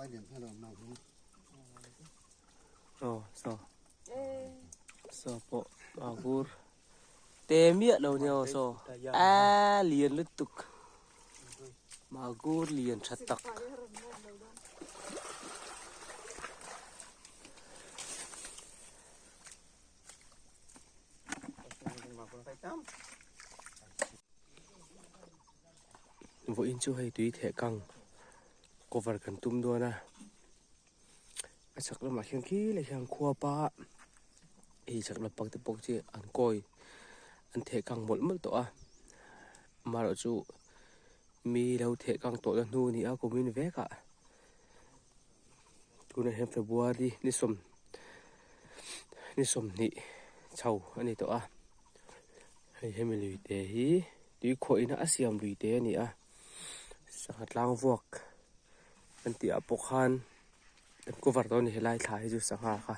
Aw saw saw pawh magur te miah lo nia aw saw a lian lutuk magur lian tha tak. Vawiin chu hei tui theh kang cover kan tum dawn a a chhak lamah hian khi leh hian khua pa hei chhak lampang te pawh khi an kawi an theh kang mawlh mawlh tawh a amaherawhchu mi lo theh kang tawh na hnu a ni a kumin vek ah. Tunah hian February ni sawm ni sawmhnih chho a ni tawh a hei hemi lui te hi tui khawihna a siam lui te a ni a sangha tlang vuak an tih ah pawh khan kan cover dawn a ni helai thla hi chu sangha kha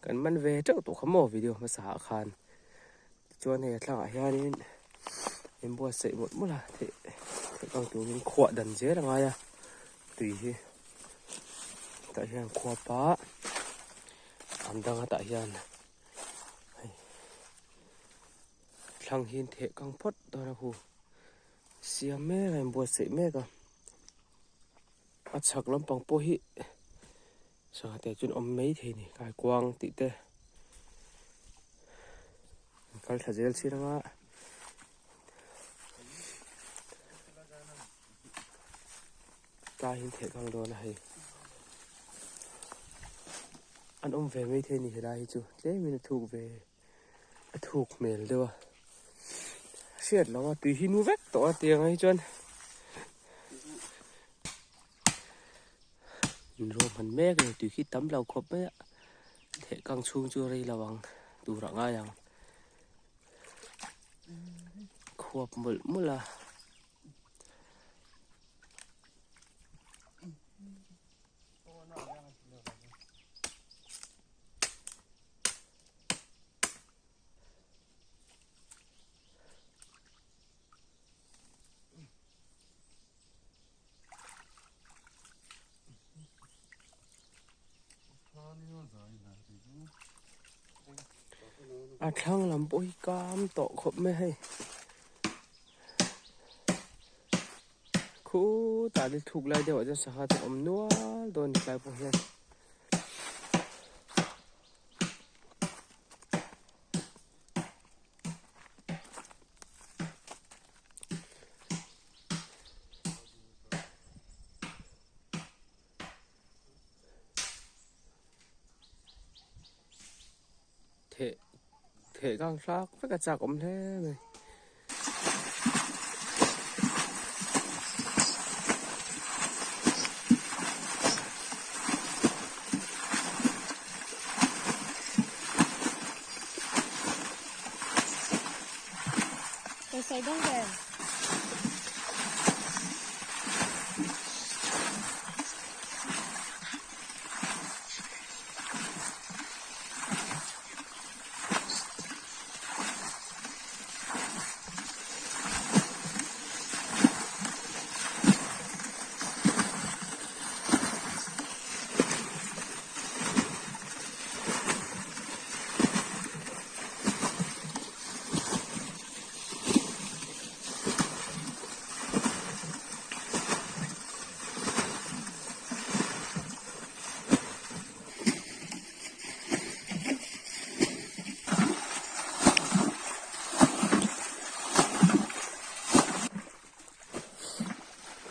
kan man ve teuh tawh kha maw video hmasa ah khan tichuan hei a thlangah hianin inbuatsaih mawlh mawlh a theih theih ang turin khuah dan zel a ngai a. Tui hi tah hian khuap a an dang a tah hian hei thlang hi an theh kang phawt dawn a khu siam mek a inbuatsaih mek a a chhak lampang pawh hi sangha te chuan awm mai thei a ni kaikuang tih te an kal thla zel chin anga. Tlai hi theh kang dawn a hei an awm ve mai thei a ni helai hi chu tlemin a thuk ve a thuk hmel deuh a hriat loh a tui hi nu vek tawh a tiang ah hi chuan in ruahman mek a ni tui khi tam lo khawp mai a theh kang chhung chu rei lo ang tur ah ngai ang khuap mawlh mawlh a. A thlang lam pawh hi kam tawh khawp mai hei khutah te thuk lai deuh ah chuan sangha te awm nual dawn a ni tlai pawh hian. Theh theh kang hlak vek a chak awm hle mai. Pawisa dawng ve.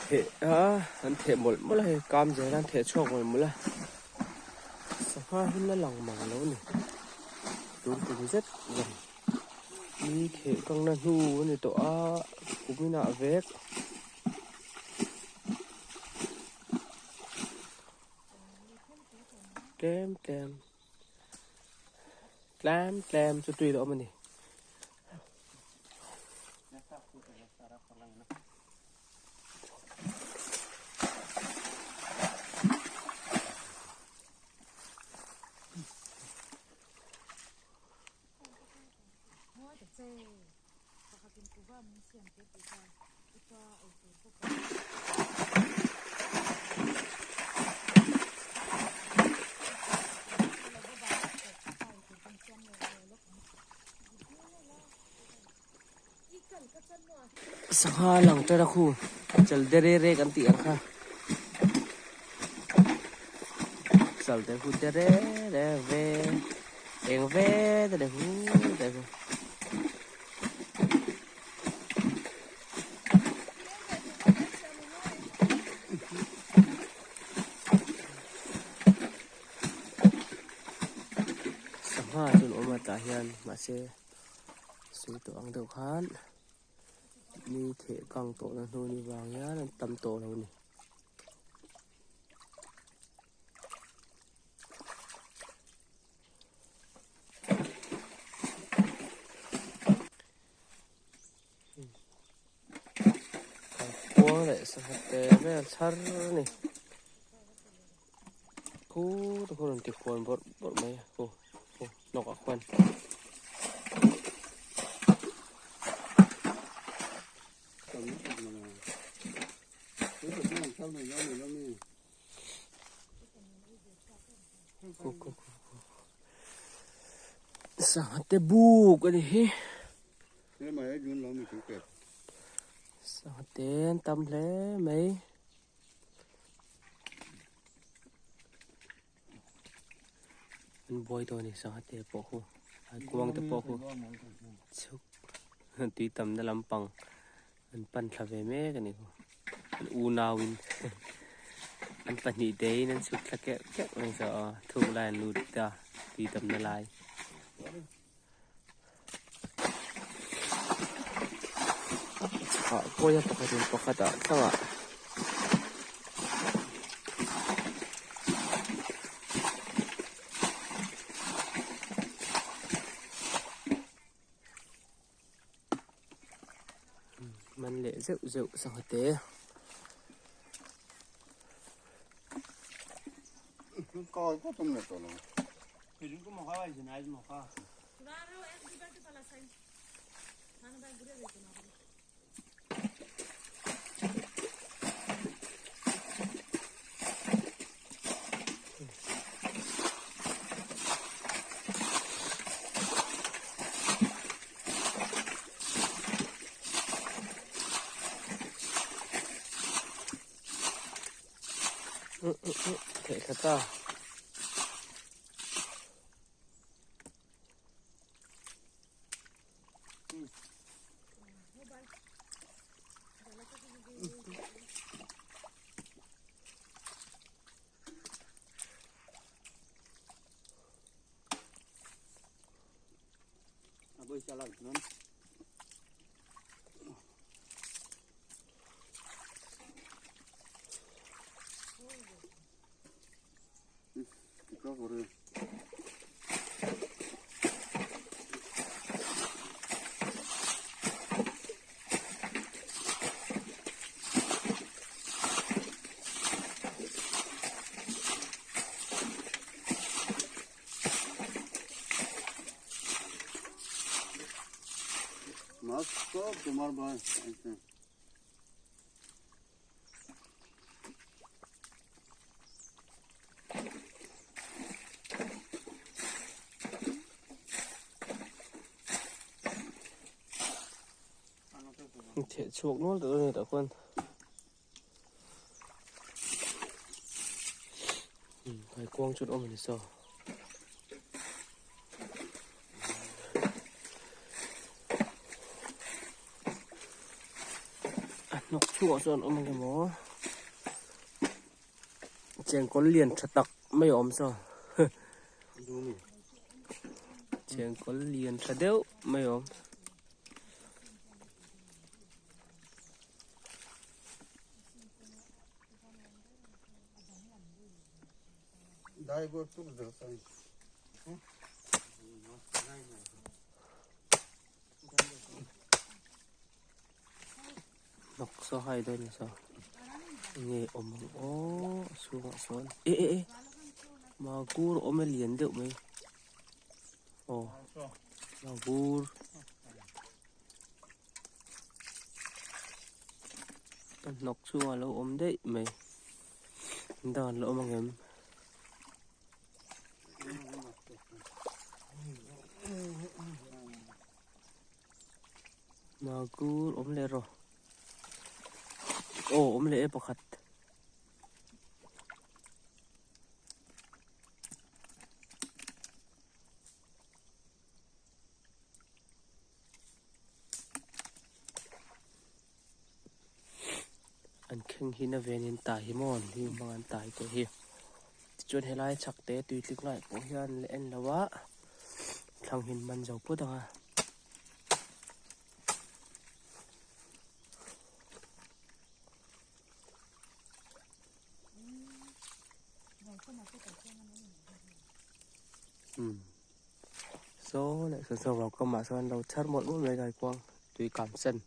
Theh a an theh mawlh mawlh a hei kam zel a an theh chhuak mawlh mawlh a sangha hi la lang mang lo a ni tun tum zet zawng. Ni theh kangna hnu a ni tawh a kuminah vek tlem tlem tlem tlem chu tui la awm a ni. Sangha lang ṭan a khu chal dere re kan tih ang kha chal te khu dere re ve eng ve te leh hu te khu. Sangha chu an awm a tah hian mahse sawi tawh ang deuh khan ni theh kang tawh na hnu ni vang hian an tam tawh lo a ni. Kuang leh sangha te vel chhar a ni khu te khu rawn ti khuan bawrh bawrh mai a khu khu hnawk ah khuan. Khu khu khu sangha te buk a ni hi. Sangha te an tam hle mai. An buai dawn a ni sangha te pawh khu a kuang te pawh khu chhuk tui tamna lampang an pan thla ve mek a ni khu an unau in an pahnih te in an chhuk thla keuh keuh mai saw aw thuk lai an lut ta tui tamna lai. Chhakah pawia pakhatin pakhatah thlangah man leh zeuh zeuh sangha te. Theih thla ta. Theh chhuak nual tawh dawn a ni tah khuan kaikuang chu an awm a ni saw. A hnawk chhungah chuan awm ang emaw chengkawl lian tha tak mai a awm saw chengkawl lian tha deuh mai a awm. Hnawk saw hai dawn ni saw enge awm ang aw a chhungah sawn e e e magur awm e lian deuh mai aw magur a hnawk chhungah lo awm daih mai dan la awm ang em. Magur awm leh rawh. Aw awm leh e pakhat. An kheng hi na venin tai hi maw an hlim hmang an tai te hi tichuan helai chhak te tui tling lai pawh hian la en lo a thlang hin man zo put ang a. Um saw leh saw saw vau kamah sawn lo chhar mawlh mawlh mai kaikuang tui kam sen.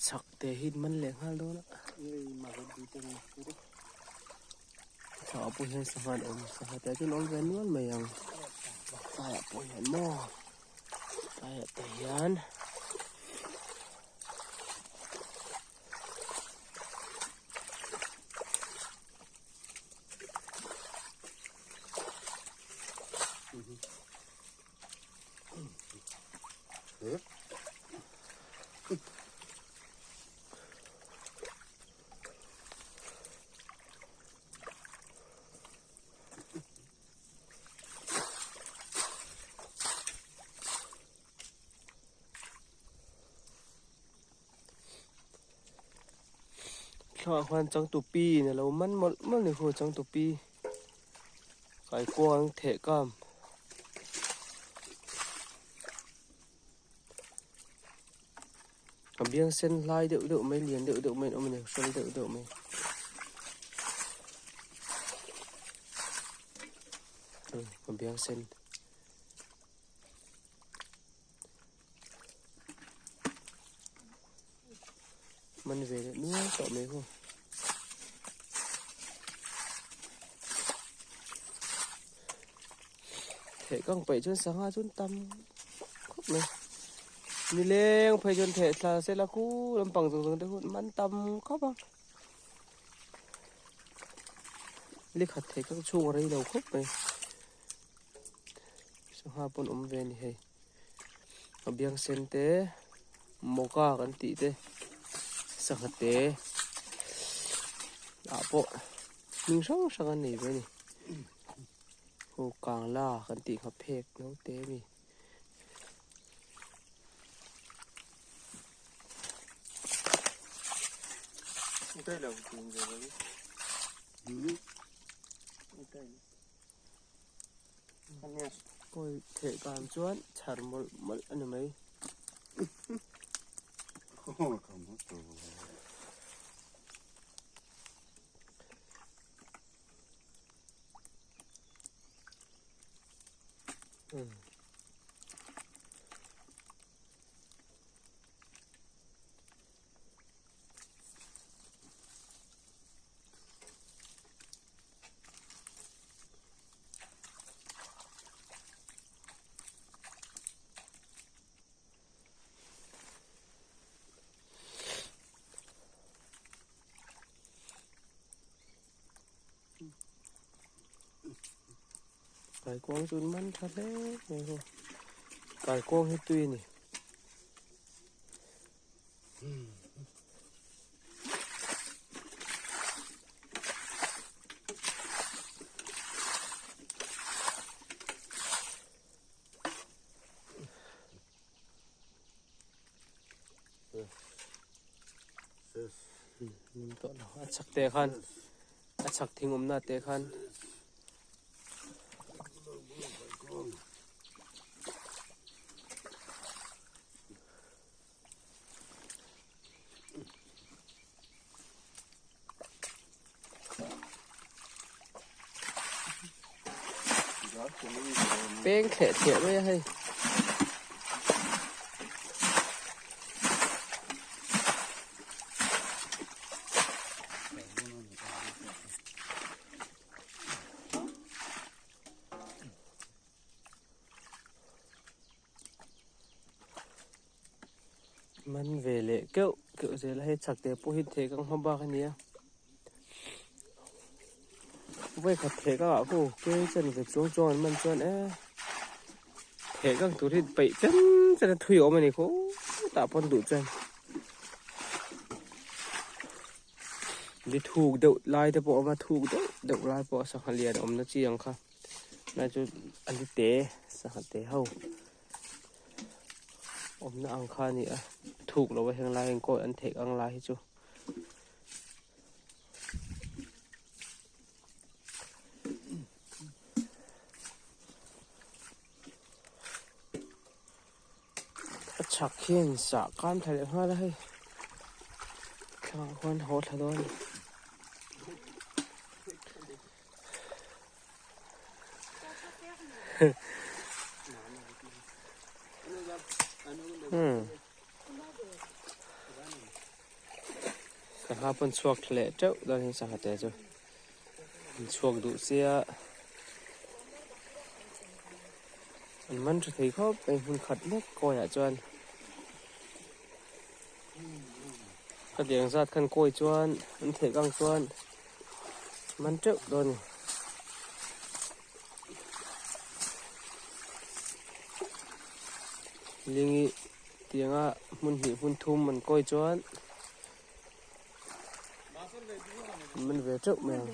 Chak te hi man leh nghal dawn a chak ah pawh hian sangha an awm sangha te ah chuan awm ve nual mai ang tlaiah pawh hian maw tlaiah te hian. Thlalak ah khuan changtupi in alo man mawlh mawlh ni khu changtupi kaikuang theh kam. A biang sen hlai deuh deuh mai lian deuh deuh mai an awm a ni hrawl deuh deuh mai. A biang sen. Man ve leh nual tawh mai hu. Theh kang paih chuan sangha chuan tam khawp mai. Nileng phei chuan theh thla se la khu lampang zawng zawng te hun man tam khawp ang. Likhat theh kang chhung a rei lo khawp mai. Sangha pawn awm ve a ni hei. A biang sen te mawka kan tih te sangha te ah pawh hming hrang hrang an nei ve a ni. Aw kangla kan tih kha phek naute a ni. Kawi theh kan chuan chhar mawlh mawlh a ni mai. Kaikuang chu an man tha hle mai ho kaikuang hi tui a ni. A chhak te khan a chhak thing awmna te khan. Peng thleh thleh mai a hei. Man ve leh keuh keuh zel a hei chak te pawh hi theh kang hma bak a nia vawi khat theh kang ah pawh ke chen ve chuang chuang an man chuan e theh kang tur hi peih chen chen a thui awm a ni khaw tah pawn duh chuan Di thuk deuh lai te pawh a awm a thuk deuh deuh lai pawh sangha lian a awmna chi ang kha lai chu a li te sangha te ho awmna ang kha a ni a thuk lo a heng lai hian kawi an theih ang lai hi chu. A chhak hian sah kam thla leh nghal a hei thlangah khuan haw thla dawn a ni. Sangha pawn chhuak thla leh teuh dawn hi sangha te chu an chhuak duh sia. An man tha thei khawp mai hmun khat lek kawi ah chuan ka tiang zat khan kawi chuan an theih kang chuan man teuh dawn a ni. Lingi tianga hmun hnih hmun thum an kawi chuan an man ve teuh mai ang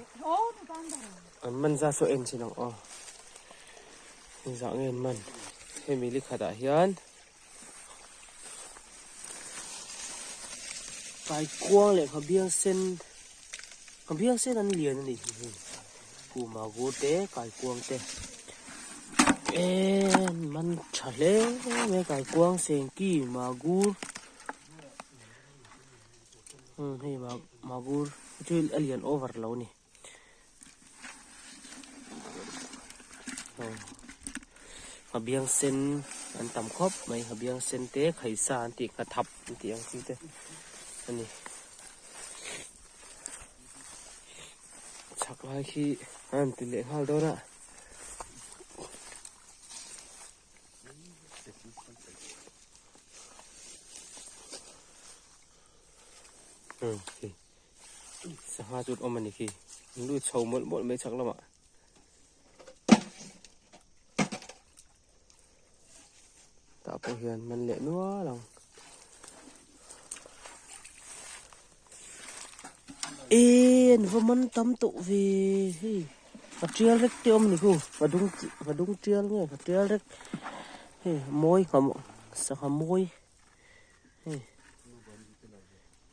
an man zat saw en chin ang aw engzah nge an man hemi likhat ah hian kaikuang leh nghabiang sen nghabiang sen an lian a ni hi kuma gur te kaikuang te en man tha hle mai kaikuang sengki magur. Umm hei magur chu a lian over lo a ni a biang sen an tam khawp mai a biang sen te khaisa an tih kha thap an tih ang chi te a ni chhak lai khi a rawn ti leh nghal dawn a. Sangha chu awm a ni khi an lut chho mawlh mawlh mai chhak lamah. Tah pawh hian man leh nual ang. Ê an va man tam tawh ve hei a tial rek te awm a ni khu a dung a dung tial nge a tial rek hei mawi sangha mawi hei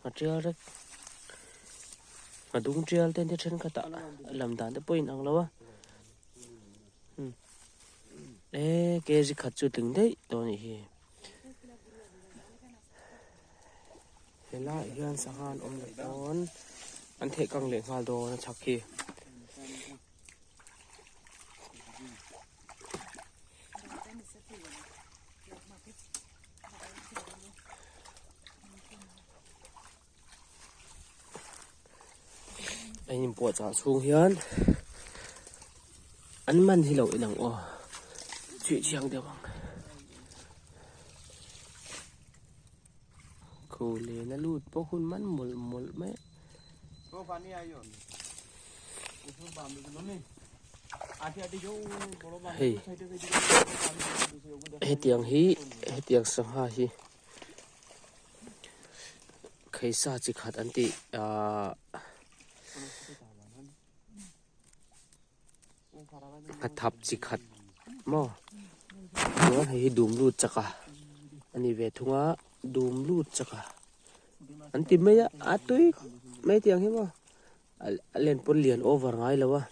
a tial rek a dung tial te te thenkhat ah a lam dan te pawh a inang lo a e kg khat chu tling daih tawh a nih hi. Helaiah hian sangha an awm leh dawn an theh kang leh nghal dawn a chhak hi. A inpuahchah chhung hian an man hi lo en ang aw chhuih chiang deuh ang. Khu len a lut pawh hun man mawlh mawlh mai a. Hei hetiang hi hetiang sangha hi kheisa chi khat an tih ahh a thap chi khat maw chuan hei hi dum lut chak a a ni ve thung a dum lut chak a an ti mai a a tui mai tiang hi maw a len pawn lian over ngai lo a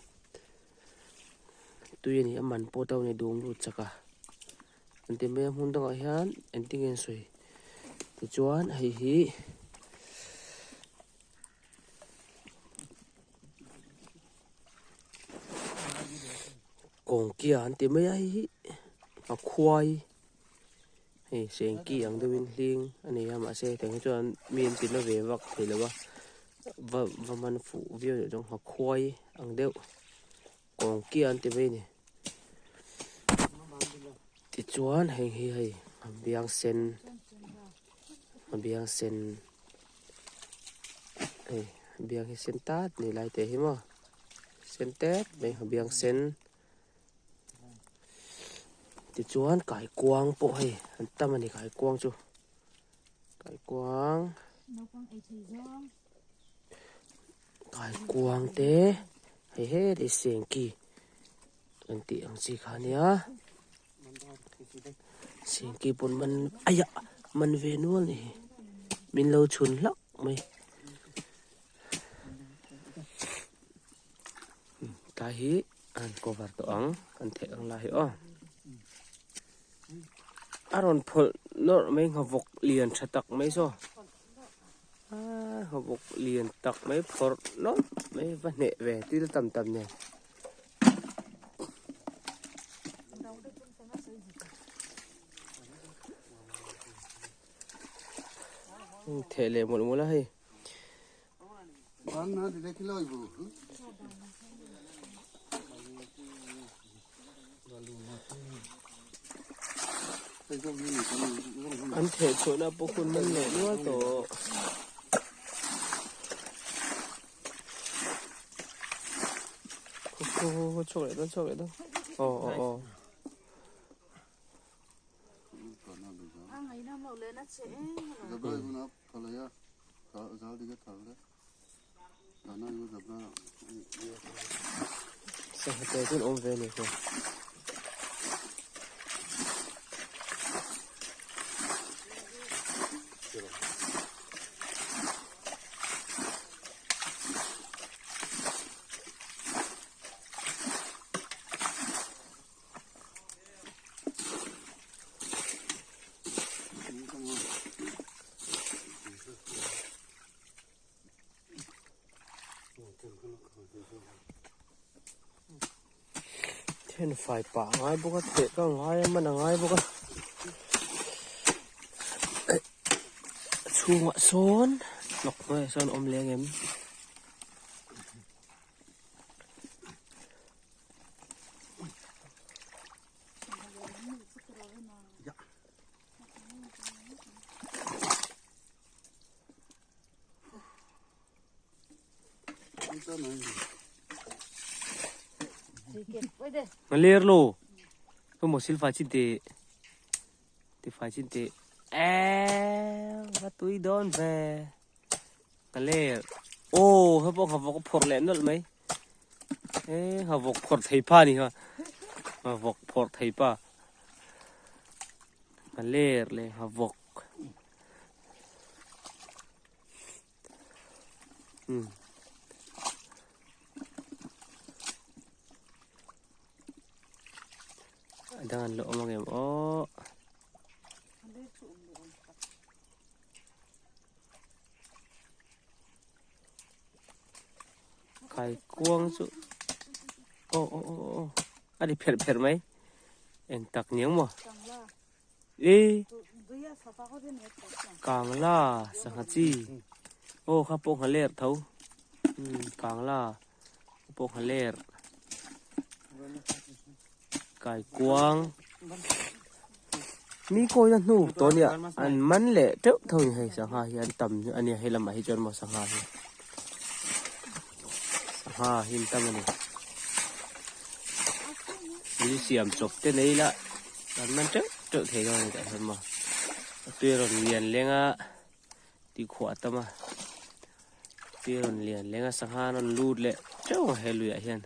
tui a ni a man pawh to a ni dum lut chak a an ti mai a hmun dangah hian engtin nge an sawi tichuan hei hi. Kawng kia an ti mai a hei hi a khuai hei seng ki ang deuhin hling a nei a mahse tiang hi chuan mi an ti na ve vak thei lo a va va man fuh viau leh chuan nghakhuai ang deuh kawng kia an ti mai a ni tichuan hei hi hei a biang sen a biang sen hei biang hi sen tat ni lai te hi maw sen tet mai a biang sen. Tichuan kaikuang pawh hei an tam a ni kaikuang chu kaikuang kaikuang te hei heti sengki an tih ang chi kha ania sengki pawn man aiah man ve nual a ni min lo chhun hlauh mai. Tlai hi an cover tawh ang an theih ang lai hi aw a rawn phawlh nawrh mai nghavawk lian tha tak mai saw nghavawk lian tak mai phawrh nawrh mai va hneh ve til tam tam nen. Theh leh mawlh mawlh a hei. An theh chhuahna pawh hun man leh nual tawh. Chhuak leh dawn chhuak leh dawn. Aw aw aw. Sangha te chuan awm ve a ni khaw. Then fai pah a ngai bawk a theh ka ngai a man a ngai bawk a chhungah sawn hnawk hnuaiah sawn a awm leh ang em. Ler lo ka mo silfa chin te ti fai chin te e va tui dawn ve ka ler aw he pawh ka vawk phawrh leh nawlh mai e ka vawk phawrh thei pa ni kha ka vawk phawrh thei pa ka ler leh ka vawk um a dang an la awm ang em aw. Kai kuang chu aw aw aw aw a ri pherh pherh mai eng tak niang maw e kangla sangha chi aw kha pawh ngha ler tho umm kangla pawh ngha ler kai kuang mi kawina hnu tawh nia an man leh teuh tho a ni hei sangha hi an tam a nia hei lamah hi chuan maw sangha hi sangha hi an tam a ni thil siam chawp te nei ila an man teuh teuh thei dawn a ni tah hian maw a tui rawn lian leng a tihkhuah a tam a tui rawn lian leng a sangha an rawn lut leh teuh ang he luiah hian.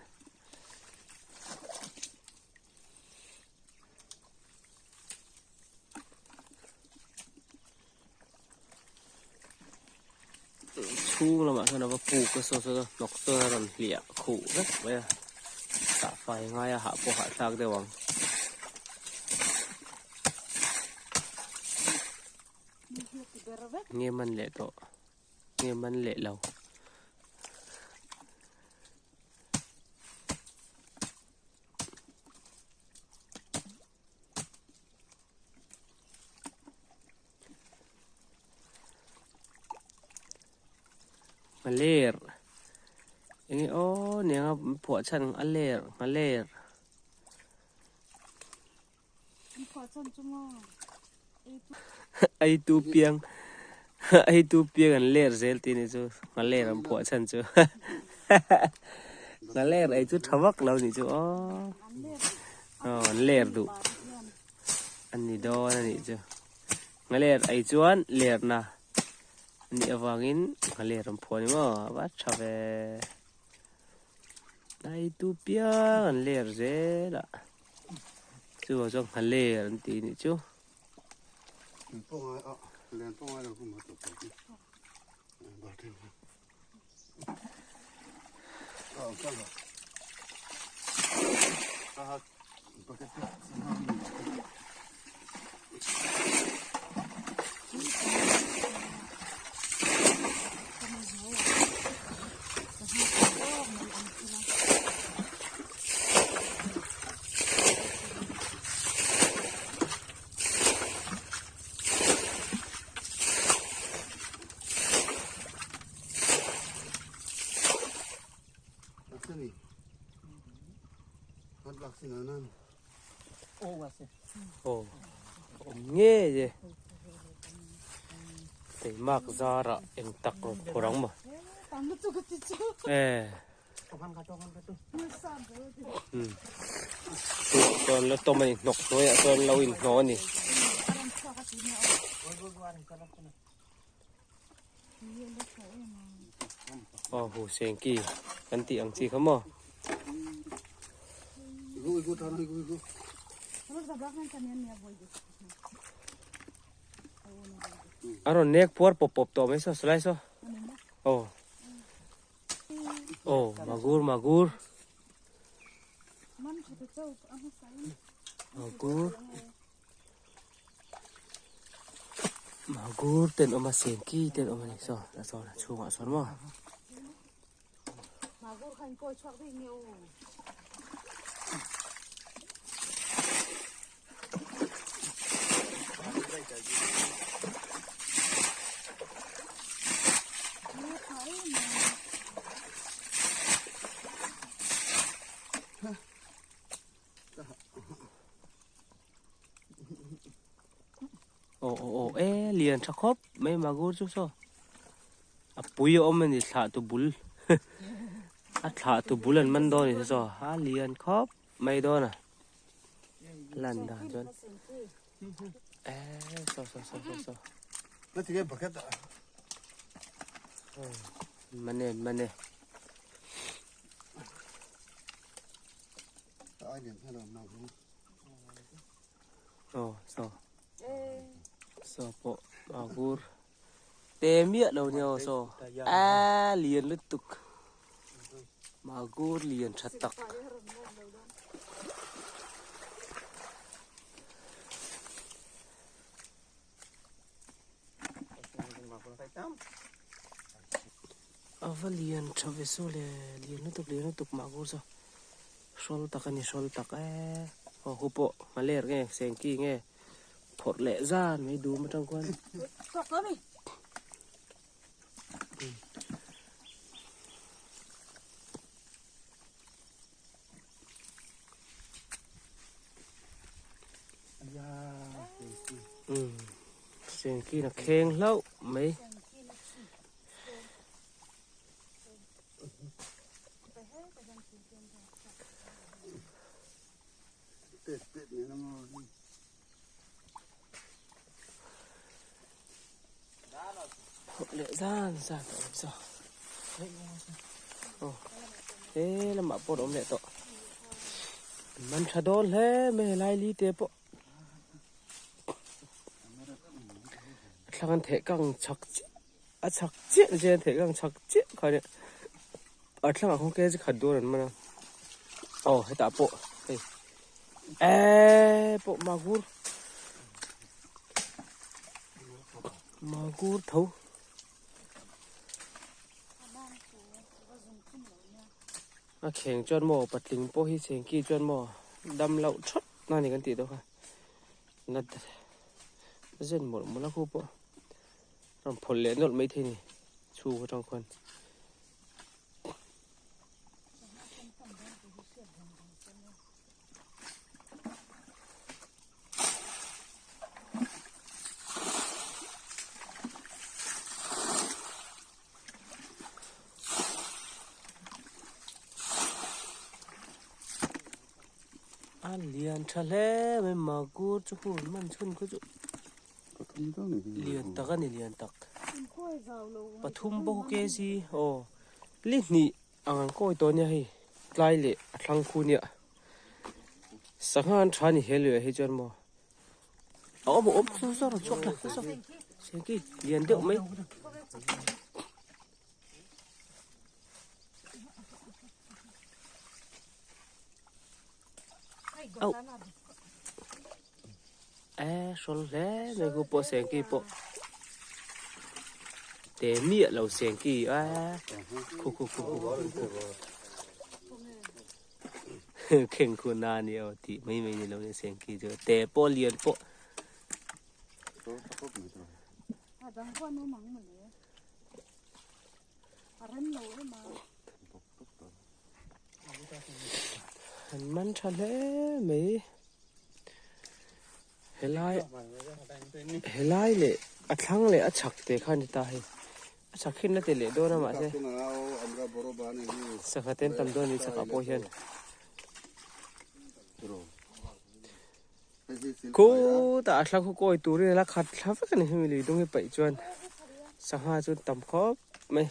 Chhung lamah sawn a va puk a saw saw hnawk chuan a rawn hliah khuh vek mai a tah fai ngai a hah pawh hahthlak deuh ang. Nge man leh tawh nge man leh lo. Nghaler enge aw niang a phuah chhan a ler nghaler. Ei tu piang ei tu piang an ler zel tih ni chu nghaler an phuah chhan chu nghaler ei chu tha vak lo ni chu aw aw an ler duh an ni dawn a nih chu nghaler ei chuan lerna a nih avangin nghaler an phuah a ni maw a va tha ve ei tu piang an ler zel a. Chuvang chuan nghaler an ti nih chu. Aw awm ngei e teimak zarah eng tak rawn phur ang maw e chuan la tawm a ni hnawk hnuaiah chuan lo inhnawh a ni. Aw hu sengki kan tih ang chi kha maw. A rawn nek puar pawp pawp tawh mai saw salai saw. Aw. Aw magur magur. Magur. Magur ten awm a sengki ten awm a ni saw a sawn a chhungah sawn maw. Aw aw aw e lian tha khawp mai magur chu saw a pui a awm a ni thlah tu bul a thlah tu bul an man dawn a ni saw a lian khawp mai dawn a lan dan chuan e saw saw saw saw saw mane mane. Aw saw saw pawh a vur te miah lo nia aw saw a lian lutuk magur lian tha tak. A va lian tha ve saw le lian lutuk lian lutuk magur saw. Hrawl tak a ni hrawl tak e aw hu pawh nghaler nge sengki nge phawrh leh zan mai dum atang khuan. Sengki na kheng hlauh mai. Leh zan zan tawh awm saw aw he lamah pawh a awm leh tawh man tha dawn hle mai helai li te pawh a thlang an theh kang chak chiah. A chhak chiah zel theih kha ang chhak chiah kha nia a thlangah khawn kg khat dawn an man a aw hetah pawh hei eee pawh magur magur tho a kheng chuan maw patling pawh hi chhengki chuan maw dam loh thawt na ni kan tih dawn kha na zen mawlh mawlh a khu pawh. Rawn phawlh leh nawlh mai thei a ni chhung atang khuan. lian tha hle mai magur chu hun man chhun khu chu lian tak a ni lian tak pathum bawk kg aw li hnih ang an kawi tawh ania hei tlai leh a thlang khu nia sangha an tha a ni he lui ah hi chuan maw a awm a awm saw saw rawn chhuak thla saw sengki lian deuh mai. Auh e hrawl hle mai khu pawh sengki pawh te miah lo sengki a khu khu khu khu kheng khu na a ni aw tih mai mai ni lo nia sengki chu te pawh lian pawh. An man tha hle mai helai helai leh a thlang leh a chhak te kha a ni ta hei a chhak hi na ti leh dawn a mahse sangha te an tam dawn a ni chhakah pawh hian. Khutah a thla khaw kawi turin a la khat thla vek a ni hemi lui dung hi paih chuan sangha chu an tam khawp mai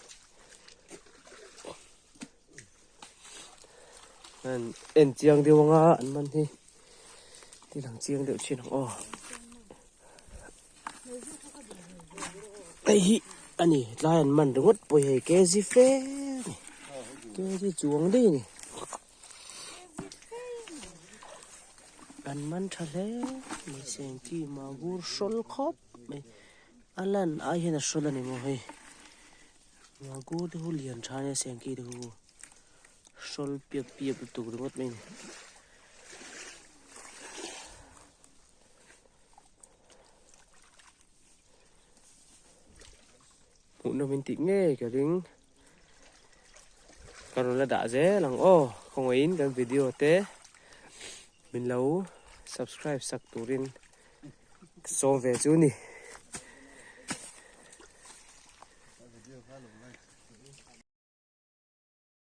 an en chiang deuh anga an man hi ti lang chiang deuh thin ang aw hei hi a ni tlai an man ringawt pawh hi hei kg fe a ni kg chuang daih a ni. An man tha hle mai sengki magur hrawl khawp mai a lan ai hian a hrawl a ni maw hei magur te hu lian tha ania sengki te hu hrawl piap piap lutuk ringawt mai a ni. Hmuhnawm in tih ngei ka ring. Ka rawn la dah zel ang aw khawngaihin kan video te min lo subscribe sak turin sawm ve chu ni.